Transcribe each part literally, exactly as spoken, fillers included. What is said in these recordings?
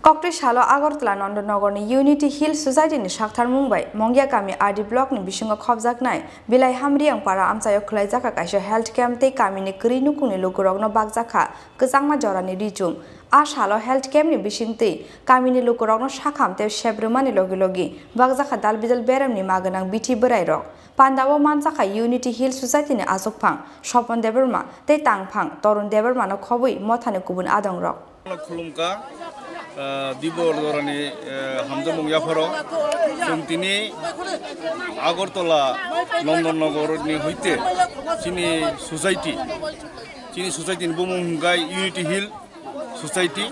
Koktwi salo Agartala Nondonogorni Unity Hill Society ni sakthar mung bai Mongya kami R D block ni bisingo khobjaknai Bilaiham Riang para amchaio khwlaijakha kaisa health camp tei kamini kwrwi nukungni lukurokno bakjakha kwchangma jorani richum. A salo health camp ni bisingtwi kamini lukurokno sakham tei sep rwmani logi logi bakjakha dal bidal beremni ma gwnang bithi bwrairok. Pandao manjakha Unity Hill Society ni achukphang Sopon Debbarma tei tangphang Torun Debbarma no khobwi mothani kubun adongrok. Khulumkha, ah, Dibor Dorani, eh, hamjakmung yapharo. Chwng tini Agartala Nondonogor ni hoite chini society, chini society ni bumung hwnkha Unity Hill Society,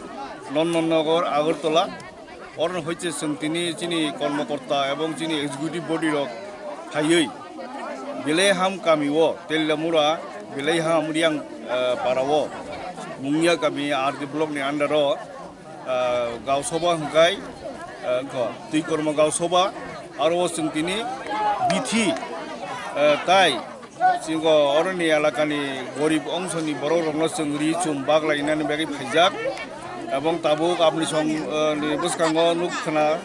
Nondonogor, Agartala. Oroni hoite chwng tini chini kormokorta ebong chini executive body rok phaiwi Bilaiham kami o Telamura Bilaiham Riang, eh, para o Mungya kami R D block ni under o, eh, Gausoba hwnkhe, eh, wngkha Twikormo Gausoba, aro o chwng tini bithi, eh, tai Singo oroni elakani gorib ongsoni borok rokno chwng ri chum baklainani bagwi phaijak, ebong tabuk apni song, eh, ni bwskango nuk khna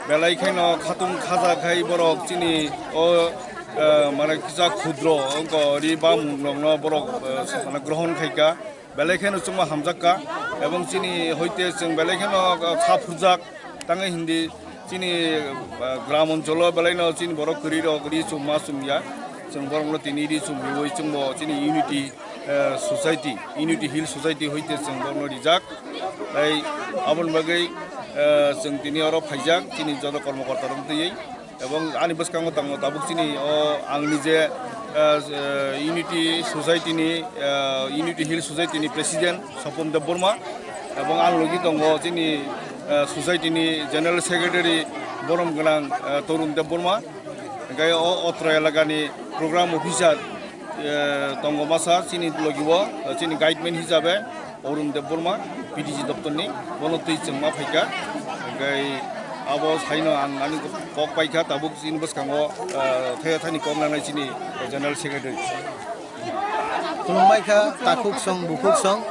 belai kheno khatung khaja khai borok chini o, eh, mane kisa khudro ongko ri bamung rokno borok, eh, mane grohon khaika. Belai kheno chwngma hamjakka, ebong chini hoite chwng belai kheno kha phurjak, tangwi hindi chini, ah, gram oncholo belaino chini borok kwrwi rok ri chum ma chum ya, chwng borokno tini ri chum riwi chwngbo chini unity, eh, society, Unity Hill Society hoite chwng borokno rijak, tei aboni bagwi, eh, chwng tini oro phaijak chini joto kormokorta rok twiwi. Ebong ani bwskango tongo tabuk chini o angni je, eh, eh, Unity Society ni, eh, Unity Hill Society ni President Sopon Debbarma, ebong ang logi tongo chini, eh, Society ni General Secretary borom gwnang, eh, Torun Debbarma, hingke o otro elakani Program Officer, eh, tongo masa chini logi o, eh, chini guideman hisabe Arun Debbarma, P D G doptor ni, bono twi chwngma phaikha, hingke abo saino ang ani kok paikha, tabuk chini bwskango, eh, thaya thani kok nangnai chini General Secretary. Khulumbai kha, takhuk song, bukhuk song.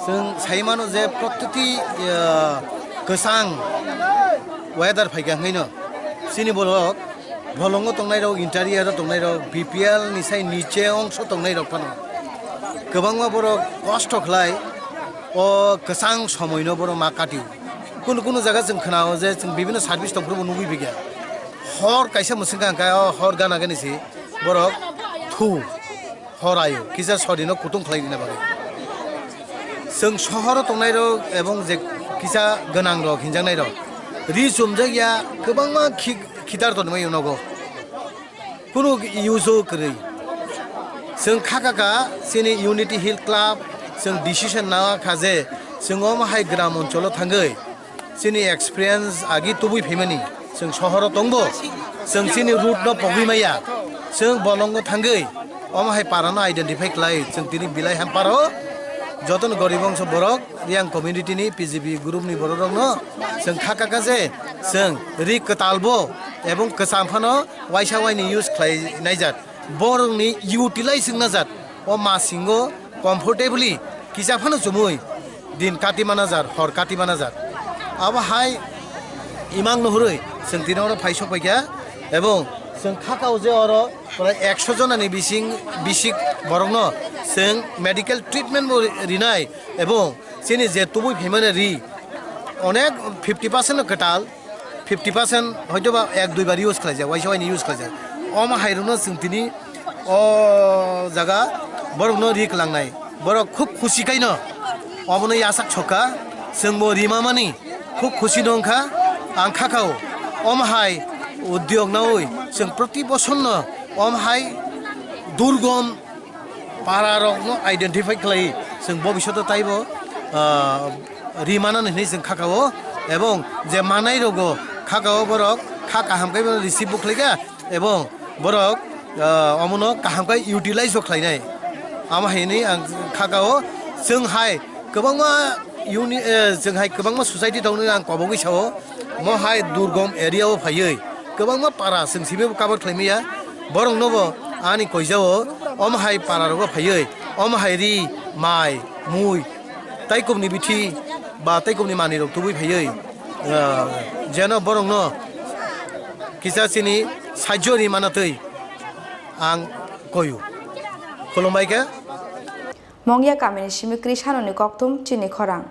Chwng sai mano je proktiti, ah, kwchang weather phaikha hwnwi no. Chini borok bolongo tongnai rok, interior o tongnai rok, B P L ni sai niche ongso tongnai rok phano kwbangma borok kosto khlai o kwchang somoi no borok ma katio. Kunu kunu jaga chwng khwnao je chwng bibhinno service tongphuru bo nugwi bikha. Hor kaisa mwswngkha hwnkhe o hor gana gani se borok thu. Horaio kisa sorino kutung khlai rina bagwi. Chwng sohoro tongnai rok ebong je kisa gwnang rok hinjaknai rok ri chumjak ya kwbangma khi-, khitar tonwi nogo. Kunu use o kwrwi. Chwng kha kha kha chini Unity Hill Club chwng decision na kha je chwng omo hai gram oncholo thangwi chini experience agi tubui phaimani, chwng sohoro tongbo, chwng chini root no pogwi maya, chwng bolongo thangwi, omo hai para no identify khlai, chwng tini Bilai Hamparo, jotono gorib ongso borok, Riang community ni, P G B group ni borok rok no, chwng kha kha kha je, chwng ri kwtal bo, ebong kwcham phano waisa waini use khlai naijak, borok ni utilize wng najak, o masingo, comfortably kisa phano chumui din kati manajar, hor kati manajar. Abo hai imang no hurui chwng tini oro phai sok paikha ebong chwng kha kao je oro prai ekso jona ni bising bisik borok no chwng medical treatment bo rinai ebong chini je tubui phaimani ri onek fifty percent no kwtal, fifty percent hoito ba ek dui bar use khlaijak, waisa waini use khlaijak. Omo hai rokno chwng tini o jaga borokno ri kwlangnai. Borok khub khusi kaino omono yachak sokha, chwngbo rima mani khub khusi no wngkha. Ang kha kao omo hai udyog naui chwng proti bosor no omo hai durgom para rok no identify khlai chwng bobishoto taibo, ah, ri mano hinwi chwng kha kao ebong je manai rogo kha kao borok kha kaham khe bono receive bo khlai kha ebong borok, ah, omono kaham khe utilize bo khlai nai. Amo hinwi ang kha kao chwng hai kwbangma uni-, eh, chwng hai kwbangma society tongwi ang kobogwi sao mo hai durgom area o phaiwi kwbangma para chwng simi bo cover khlai maya. Borok no bo ani koijao omo hai para rogo phaiwi omo hai ri, mai, mui, tei kubni bithi ba tei kubuni manwi rok tubui phaiwi, ah, jeno borokno kisa chini sajyo ri mana twi ang koyu. Khulumbai khe. Mongya kamini simi Krisanoni kokthum chini khorang.